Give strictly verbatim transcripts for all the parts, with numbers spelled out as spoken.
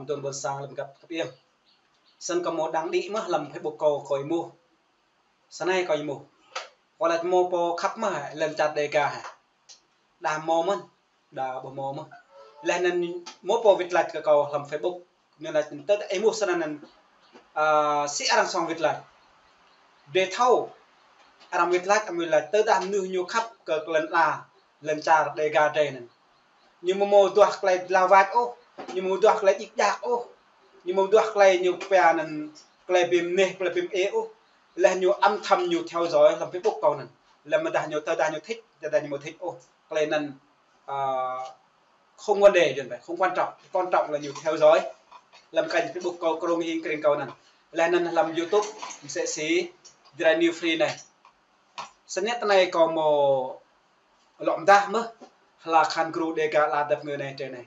Dŏ ƀôn sang lăm găp khăp iêng. Snăn kâo mơ̆ đăng đĭ mơh lăm Facebook kâo, kâo êmuh. Snei kâo êmuh. Kâo lač mơ̆ pô khăp mơh lŏn čar Đêga hă? Đa mơ̆ mơ̆n, đa ƀu mơ̆ mơh. Leh anăn mơ̆ pô wĭt lač kơ kâo lăm Facebook. Ñu lač tơdah êmuh snăn anăn, a, si arăng song wĭt lač. Drei thâo, arăng wĭt lač, arăng wĭt lač, tơdah mnuih ñu khăp kơ lŏn ala, lŏn čar Đêga drei anăn. Ñu mơ̆ mâo duah klei dlao wač ôh, ñu mâo duah klei djik djak ôh, ñu mâo duah klei ñu pia anăn klei bi mneh, klei bi mê ôh. Leh ñu âm thầm ñu theo dõi lăm Facebook kâo anăn. Leh mdah ñu tơdah ñu thích, tơdah ñu mâo thích ôh. Klei anăn, a, không vấn đề, Yuăn pia, không quan trọng. Quan trọng là ñu theo dõi lăm kênh Facebook kâo, krông hing krĭng kâo anăn. Leh anăn lăm YouTube, msĕ si Dry New Free anei. Snei tơ anei kâo mâo lŏ mdah mơh hla khan gru Đêga ala dăp ngư anei drei anei.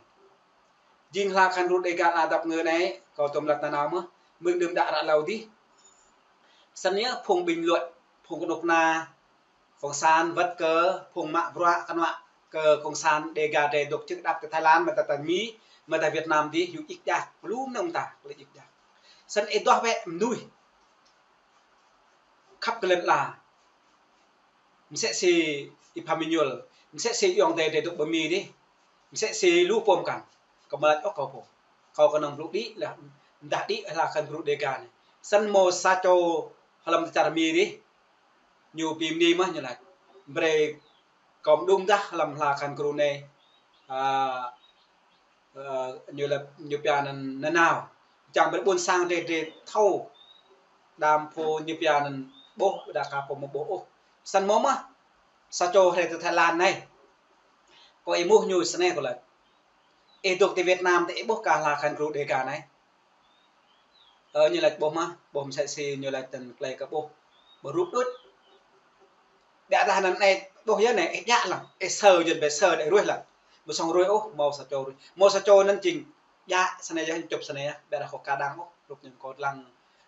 Jing hla khan gru Đêga ala dăp ngư anei, kâo tŭm lăt nanao mơh, mơ̆ng đưm đă ră hlâo dih. Snăn yơh phung bình luận, phung kơnuk kơna cộng sản wăt kơ phung mă bruă kơnuă kơ cộng sản Đêga drei dôk čư̆ đăp ti Thái Lan, mơ̆ ta, ta Mi, mơ̆ ta Việt Nam dih, yua djik djak, lu mơnơ̆ng ta, klei djik djak. Snăn ih duah bĕ mnuih khăp kơ lŏn ala. Msĕ si Y Pham Êñuôl, msĕ si ayŏng adei drei dôk ƀơ Mi dih, msĕ si lu pô mkăn. Kâo mơ̆ lač ôh kâo pô. Kâo knŏng blŭ đĭ leh, mdah đĭ hla khan gru Đêga anei. Snăn mâo sa čô hlăm čar Mi dih, ñu bi mni mơh ñu lač. Brei kâo mđung mdah hlăm hla khan gru anei. A, Ơ, ñu lač, ñu pia anăn nanao. Čiăng brei ƀuôn sang drei, drei thâo. Đăm pô ñu pia anăn ƀuh, đa ka pô mâo ƀuh ôh. Snăn mâo mơh sa čô hrơi ti Thái Lan anei. Kâo êmuh ñu snei kâo lač. Ih dôk ti Việt Nam tơ ih ƀuh kah hla khan gru Đêga anei? Ơ, ñu lač ƀuh mơh, ƀuh msĕ si ñu lač tăn klei kơ ƀuh. Ƀuh rup đuč. Ƀiădah anăn anei ƀuh yơh anei, ih djă lăng. Ih sơ Yuăn pia sơ đei ruih lăng. Ƀu song ruih ôh, mâo sa čô ruih. Mâo sa čô anăn jing djă snei yơh, čŭp snei yơh. Ƀiădah kâo ka đăng ôh, rup ñu kâo lăng.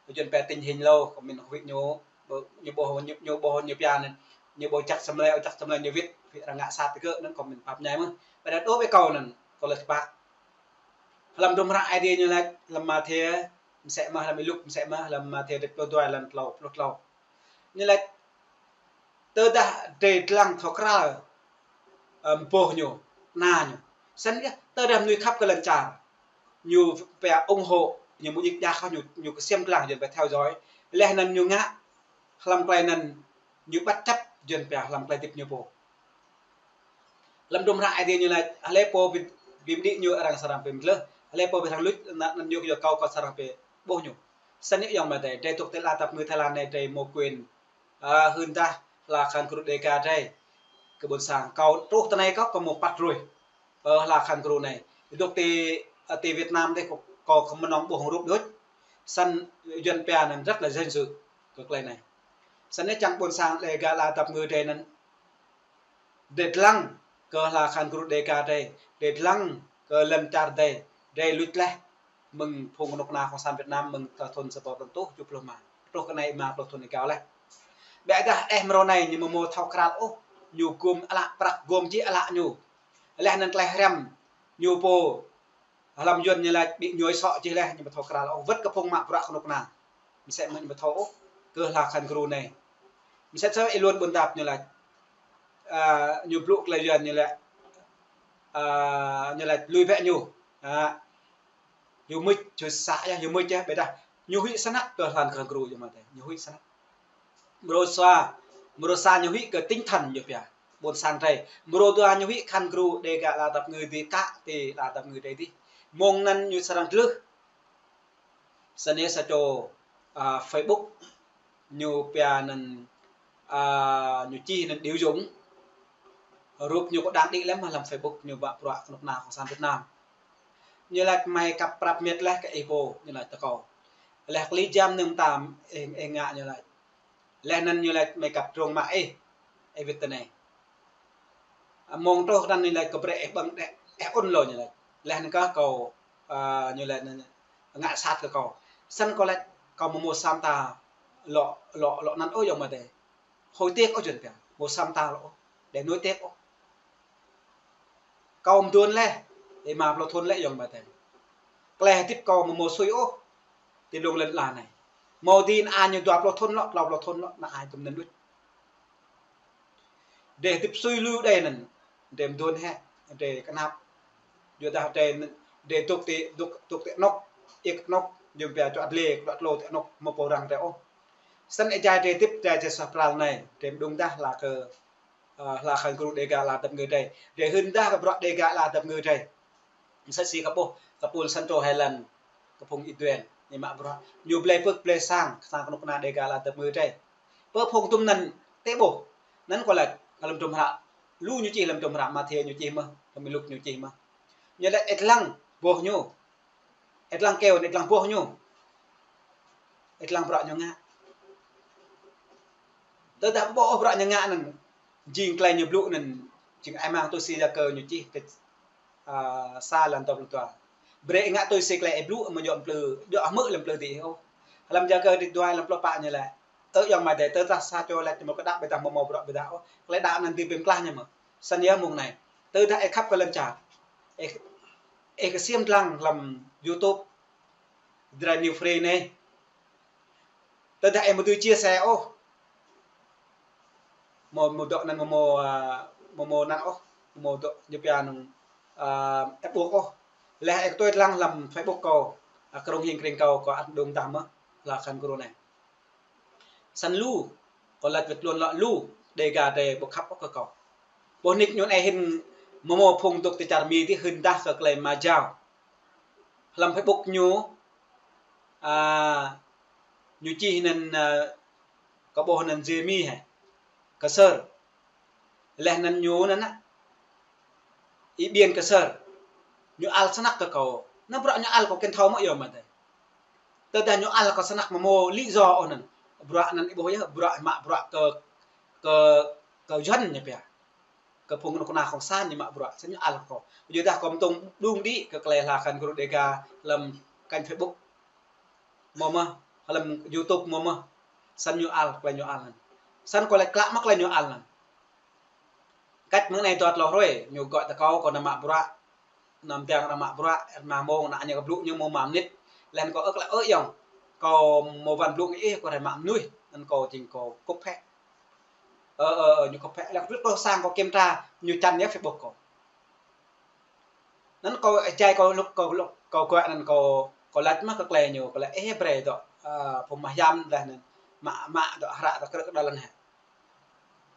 Yuăn pia tình hình hlâo, kâo mĭn huĭ ñu, ƀuh, ñu ƀuh, ñu, ñu ƀuh ñu pia anăn. Ñu ƀuh jăk samlei, jăk samlei ñu wĭt, wĭt arăng ngă sat tơgơ̆ anăn kâo mĭn pap ñai mơh. Ƀiădah đuč wĕ kâo anăn, kâo lač pă. Hlăm hdruôm hră Aê Diê ñu lač, hlăm Mathiơ, msĕ mơh, hlăm Y-Luk, msĕ mơh, hlăm Mathiơ dua pluh dua, hlăm tlâo pluh tlâo. Ñu lač, tơdah drei dlăng thâo kral, ơ, boh ñu, kơna ñu. Snăn yơh, tơdah mnuih khăp kơ lŏn čar, ñu pia ủng hộ, ñu mâo djik djak, ñu, ñu ksiêm dlăng, Yuăn pia theo dõi. Leh anăn ñu ngă hlăm klei anăn ñu bất chấp, Yuăn pia hlăm klei hdĭp ñu pô. Hlăm hdruôm hră Aê Diê ñu lač, hlei pô bi, bi mđĭ ñu arăng srăng bi mdlưh, hlei pô bi srăng luč, anăn, anăn ñu kơ kâo, kâo srăng bi ƀuh ñu. Snăn yơh ayŏng amai adei, drei dôk ti ala dăp ngư Thái Lan anei drei mâo quyền, a, hưn mdah hla khan gru Đêga drei kơ ƀuôn sang. Kâo truh tơ anei kâo, kâo mâo păt ruih. Ơ, hla khan gru anei. Dôk ti, ơ, ti Việt Nam dih kâo, kâo kơ mơnơ̆ng ƀuh rup đuč. Snăn Yuăn pia anăn rất là danh dự kơ klei anei. Snăn yơh čiăng ƀuôn sang Đêga ala dăp ngư drei anăn. Drei dlăng kơ hla khan gru Đêga drei, drei dlăng kơ lŏn čar drei, drei luč leh mơ̆ng phung kơnuk kơna cộng sản Việt Nam mơ̆ng tơ thŭn sa êbâo păn êtuh kjuh pluh êma, truh kơ anei êma pluh thŭn êgao leh. Ƀiădah ih mrâo anei ñu mâo mâo thâo kral ôh, ñu gum ală prăk gum jih ală ñu. Leh anăn klei hriăm ñu pô Hlăm Yuăn ñu lač ƀĭ ñuai sŏ čih leh, ñu ƀu thâo kral ôh, wăt kơ phung mă bruă kơnuk kơna. Msĕ mơh ñu ƀu thâo ôh kơ hla khan gru anei. Msĕ sa ih luôn ƀuôn dap ñu lač, a, ñu blŭ klei Yuăn ñu lač, a, ñu lač lui bĕ ñu. A, ñu mưč, ñu să yơh, ñu mưč yơh, ƀiădah ñu huĭ snăk kơ hla khan gru ñu mă tê, ñu huĭ snăk. Mrô sa, mrô sa ñu huĭ kơ tinh thần ñu pia ƀuôn sang drei. Mrô dua ñu huĭ khan gru Đêga ala dăp ngư dih, kă ti ala dăp ngư drei dih. Mơ̆ng anăn ñu srăng dlưh. Snăn sa čô, a, Facebook ñu pia anăn, a, ñu čih anăn Điêu Dũng. Rup ñu kơ đang đĭ lăm, lăm Facebook ñu mă bruă kơnuk kơna cộng sản Việt Nam. Ñu lač mơ̆ kăp prăp mĕt leh kơ ih pô, ñu lač tơ kâo. Leh klĭ jam anăn mtam, ih, ih ngă ñu lač. Leh anăn ñu lač mơ̆ kăp drông mă ih, ih wĭt tơ anei. A, mơ̆ng truh kơ anăn ñu lač kơ brei ih ƀơ̆ng đeh, ih ŭn lŏ ñu lač. Leh anăn kơ kâo, a, ñu lač anăn ngă sat kơ kâo. Snăn kâo lač kâo mơ̆ mâo sa mta lŏ, lŏ, lŏ anăn ôh ayŏng amai adei. Hối tiếc ôh Yuăn pia. Mâo sa mta lŏ ôh. Đei nuối tiếc ôh. Kâo mduôn leh, êma pluh thŭn leh ayŏng amai adei. Klei hơdip kâo mơ̆ mâo sui ôh. Ti lông lŏn ala anai. Mâo ding ană ñu dua pluh thŭn lŏ, klâo pluh thŭn lŏ, ană ai tŭm anŭn đôč. Drei hơdip sui lu đei anŭn. Drei mơdôn hĕ, drei kơnap. Yua dah drei, drei dŏ ti, dŏ, dŏ ti anŏ, ik anŏ, jum pia čuă dlê, čuă tlô ti anŏ, mâo pô răng drei ôh. Snăn êjai drei hơdip, drei jĕ sa pral anai, drei mđung dah hla kơ, ơ, hla khăn gru Dega ala dăp ngư drei. Drei hưn dah kơ bruă Dega ala dăp ngư drei. Msĕ si kơ ƀuh, kơ pul Central Highland, kơ phung Y Duen, ñu mă bruă. Ñu blei pơ̆k blei sang, sang kơnuk kơna Dega ala dăp ngư drei. Pơ phung tŭm anŭn tơ ƀuh. Anŭn kâo laĭ, kơ lăm tŭm hră. Lu ñu čih lăm tŭm hră Mathiơ ñu čih mơh, lăm Luk ñu čih mơh. Ñu laĭ ĕt lăng boh ñu. Ĕt lăng kơyâo, ĕt lăng boh ñu. Ĕt lăng bruă ñu ngă. Tơdah ƀuh bruă ñu ngă anŭn, jing klei ñu blŭ anŭn, jing ai mang tui si Yakơ ñu čih kơ, a, sa lăn dua pluh dua. Brei ih ngă tui si klei ih blŭ, amâo djŏ mplư, djŏ hmư̆ lăm mplư dih ôh. Lăm Yakơ dih dua lăm pluh pă ñu laĭ. Ơ ayŏng amai adơi, tơdah sa čô laĭ mơ̆ kơ đăo, ƀiădah mâo mâo bruă ƀiădah ôh. Klei đăo anŭn dưi bi mtlaih ñu mơ̆. Snăn yơh mông anai. Tơdah ih khăp kơ lŏn čar. Ih, ih ksiêm dlăng lăm YouTube. Dra New Free anai. Tơdah ih mâo dưi chia sẻ ôh. Mâo, mâo dŏ anăn mâo, mâo, a, mâo, mâo anăn ôh. Mâo dŏ ñu pia anăn, a, ĕp ƀuh ôh. Leh ih kơ tui dlăng lăm Facebook kâo. A, krông hing kring kâo, kâo ăt mđung dah mơh. Hla khăn gru anai. Snăn lu, kâo laĭ wơ̆t tluôn lŏ lu, Dega drei ƀu khăp ôh kơ kâo. Ƀuh nik ñu anai hĭn mơ̆ mâo phung dŏ ti čar Mi dih hưn dah kơ klei Mă Jao. Hlăm Facebook ñu, a, ñu čih anăn, a, kơ ƀuh anăn Jemi hĕ, Ksơr. Leh anăn ñu anăn, a, Y Biên Ksơr. Ñu ăl snăk kơ kâo. Anăn bruă ñu ăl kâo kăn thâo mơ̆ ayŏng amai adơi. Tơdah ñu ăl kâo snăk mâo mâo lý do ôh anăn. Bruă anăn ih ƀuh yơh, bruă mă bruă kơ, kơ, kơ Yuăn ñu pia. Kơ phung kơnuk kơna cộng sản ñu mă bruă, snăn ñu ăl kâo. Yua dah kâo mđung đĭ kơ klei hla khăn gru Dega lăm kênh Facebook. Mâo mơh, lăm YouTube mâo mơh. Snăn ñu ăl, klei ñu ăl anăn. Snăn kâo laĭ klă mă klei ñu ăl anăn. Kăč mơ̆ng anai dua tlâo hruê, ñu gọi tơ kâo, kâo nao mă bruă. Nao mdang nao mă bruă, ăt mă mông, nao ñu kơ blŭ ñu mâo mă mnĭt. Leh anăn kâo ơ̆k laĭ ơ ayŏng. Kâo mâo wăn blŭ kơ ih, kâo rai mă mnuih. Anăn kâo jing kâo kŭp hĕ. Ơ, ơ, ơ, ñu kâo pĕ lăk rĭt kơ sang kâo kiểm tra, ñu čăn yơh Facebook kâo. Anăn kâo êjai kâo lŭk, kâo lŭk, kâo gơ̆ anăn kâo, kâo laĭ mă kơ klei ñu, kâo laĭ ơ brei dŏ, a, phung mă hiam dah anăn, mă, mă dŏ hră dŏ krư̆ kơ đa lăn hĕ.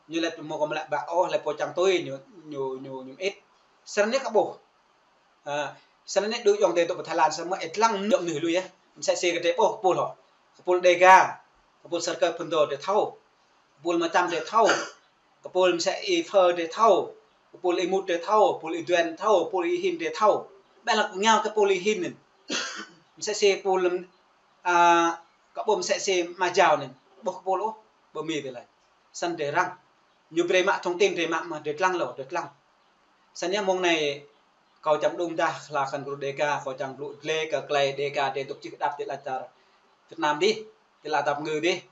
Ñu laĭ mâo kâo mă laĭ ƀă ôh, laĭ pô čang tui ñu, ñu, ñu, ñu mơĭt. Snăn anai kâo ƀuh. A, snăn anai đu ayŏng adơi dŏ pơ Thái Lan samơ̆ ĕt lăng dŏ mnuih lui yơh. Msĕ si kơ drei ƀuh kơ pul hŏ. Kơ pul Dega, kơ pul Sar Kơ Phŭn Dô drei thâo. Kơ pul Mă Čăm drei thâo. Kơ pul msĕ Y Phơ drei thâo. Kơ pul Y Mut drei thâo. Pul Y Duen thâo. Pul Y Hin drei thâo. Ƀiădah lăk ngao kơ pul Y Hin anăn. Msĕ si pul, a, kơ ƀuh msĕ si Mă Jao anăn. Ƀuh kơ pul ôh. Ƀu mĭn tơlơi. Snăn drei răng. Ñu brei mă thông tin drei mă mơh drei dlăng lŏ, drei dlăng. Snăn yơh mông anai kâo čang mđung dah hla khăn gru Dega, kâo čang blŭ dlê kơ klei Dega drei dŏ čih kơdăp ti lăn čar Việt Nam dih, ti ala dăp ngư dih.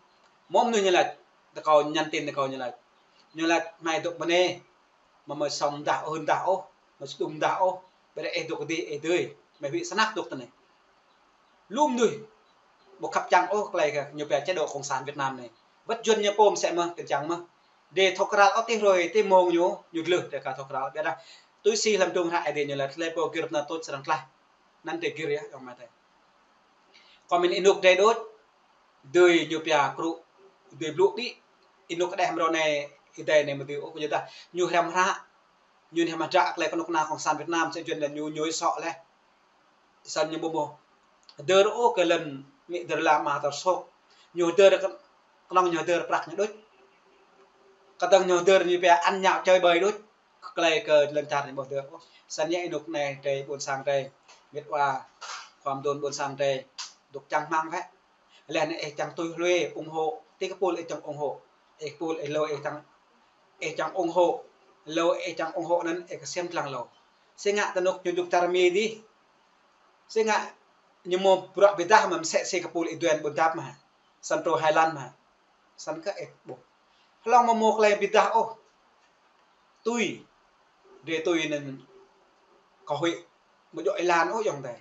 Mâo mnuih ñu laĭ, tơ kâo nhắn tin tơ kâo ñu laĭ. Ñu laĭ hmei dŏ mơ̆ng anai, mâo mâo sŏng dah ôh, hưn dah ôh, mâo sơdŭm dah ôh, ƀiădah ih dŏ kơdih ih dưi, hmei huĭ snăk dŏ tơ anai. Lu mnuih ƀu khăp čang ôh klei kơ ñu pia chế độ cộng sản Việt Nam anai. Wơ̆t Yuăn ñu pô msĕ mơh, kơ čang mơh. Drei thâo kral ôh ti hruê, ti mông ñu, ñu dlưh drei ka thâo kral. Ƀiădah tui si hlăm tŭm hră Ơi Adai ñu laĭ, hlei pô gir pơ anăp tuč srăng tlaih. Anăn drei gir yơh, ayŏng amai adơi. Kâo mĭn ênuk drei đôč, dưi ñu pia krŭ, dưi blŭ đĭ, ênuk kơđeh mrâo anai, êdei anai mơ̆ dưi ôh, yua dah ñu hriăm hră, ñu hriăm hră klei kơnuk kơna cộng sản Việt Nam, sĕ Yuăn lĕ ñu, ñu sŏ leh. Snăn ñu ƀu mâo hdơr ôh kơ lŏn amĭ hdơr ama hdơr sôk. Ñu hdơr kơ-, kơnơ̆ng ñu hdơr prăk ñu đôč. Kơdơ̆ng ñu hdơr ñu pia ăn nhậu chơi bời đôč. Klei kơ lŏn čar ñu ƀu hdơr ôh. Snăn yơh ênuk anai drei ƀuôn sang drei. Mĭt wa, khua mduôn ƀuôn sang drei. Dŏ čang hmăng wĕ. Leh anăn ih čang tui hlue ủng hộ. Ti kơ pul ih čang ủng hộ. Ih pul ih lu ih čang, ih čang ủng hộ. Lu ih čang ủng hộ anăn ih ksiêm dlăng lu. Si ngă tơ anŭk ñu dŏ čar Mi dih. Si ngă ñu mâo bruă ƀiădah mơ̆ msĕ si kơ pul Y Duen Ƀuôn Dap mơh. Central Highland mơh. Snăn kơ ih ƀuh. Hlŏng mâo mâo klei ƀiădah ôh. Tui. Drei tui anăn kơ huĭ mâo djŏ êlan ôh ayŏng adơi.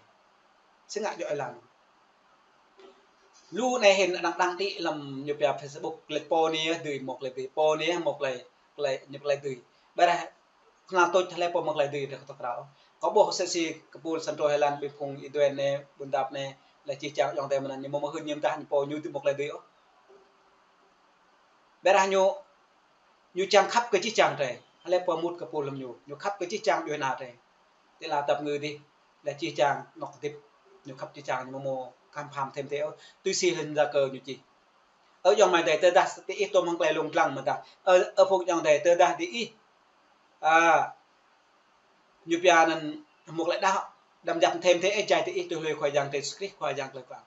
Sĭt ngă djơ̆ ih lăng. Lu anai hĭn đang đang đĭ lăm ñu pia Facebook, lĕ pô anai dưi, mơ̆ lĕ dưi, pô anai mơ̆ lĕ, lĕ ñu lĕ dưi. Ƀiădah kơnăl tuč lĕ pô mơ̆ lĕ dưi, dah kâo thâo krao. Kâo ƀuh sĭt si kơpul Santo Helen, ƀing phung Y Duen anai, Bundap anai, lĕ čih čang ayŏng adơi mơnăn, ñu mơ̆ hưn ñu mơdah ñu pô ñu dưi mơ̆ lĕ dưi ôh. Ƀiădah ñu, ñu čang khăp kơ čih čang drei. Hlơi pô mŭt kơpul lăm ñu, ñu khăp kơ čih čang djuai ania drei. Tơl tap ngư dih, lĕ čih čang anŏ hơdip, ñu khăp čih čang ñu mơ̆ mơ̆ khăm pham thêm tê ôh. Tui si hĭn Yakơ ñu čih. Ơ ayŏng amai adơi, tơdah ti ih tôm hăng tơlơi lông dlăng mơ̆ dah. Ơ, ơ phung ayŏng adơi, tơdah ti ih, a, ñu pia anăn mơ̆ lĕ đah, đăm djăp thêm tê ôh, jai ti ih tui hlue Khua Yang drei Yêsu Krist, Khua Yang tơlơi pơang.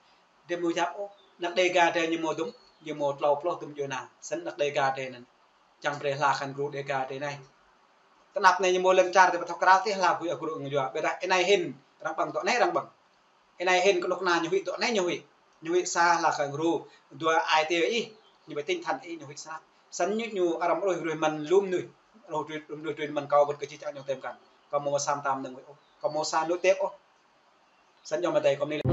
Drei mơ̆ djăp ôh, anăk Đêga drei ñu mơ̆ dŭm, ñu mơ̆ tlâo pluh dŭm djuai ania. Snăn anăk Đêga drei anăn čang brei hla khăn gru Đêga drei anai. Tơnap anai ñu mơ̆ lŏn čar drei ƀu thâo krao tê hla gui agru ngă yua. Ƀiădah anai hĭn, arăng ƀơ̆ng dŏ anai arăng ƀơ̆ng. Anai hĭn kơnuk kơna ñu huĭ dŏ anai ñu huĭ. Ñu huĭ sa hla khăn gru, dua ai tiê ih, ñu ƀu tinh thần ih ñu huĭ snăk. Snăn ñu, ñu arăng ruih ruih mơ̆n lŏm nuih. Ruih ruih, ruih ruih mơ̆n kâo wơ̆t kơ čih čang ñu tơm kăn. Kâo mơ̆ sa mơtam nơ̆ng huĭ ôh. Kâo mơ̆ sa nuih tep ôh. Snăn ayŏng amai adơi kâo mơ̆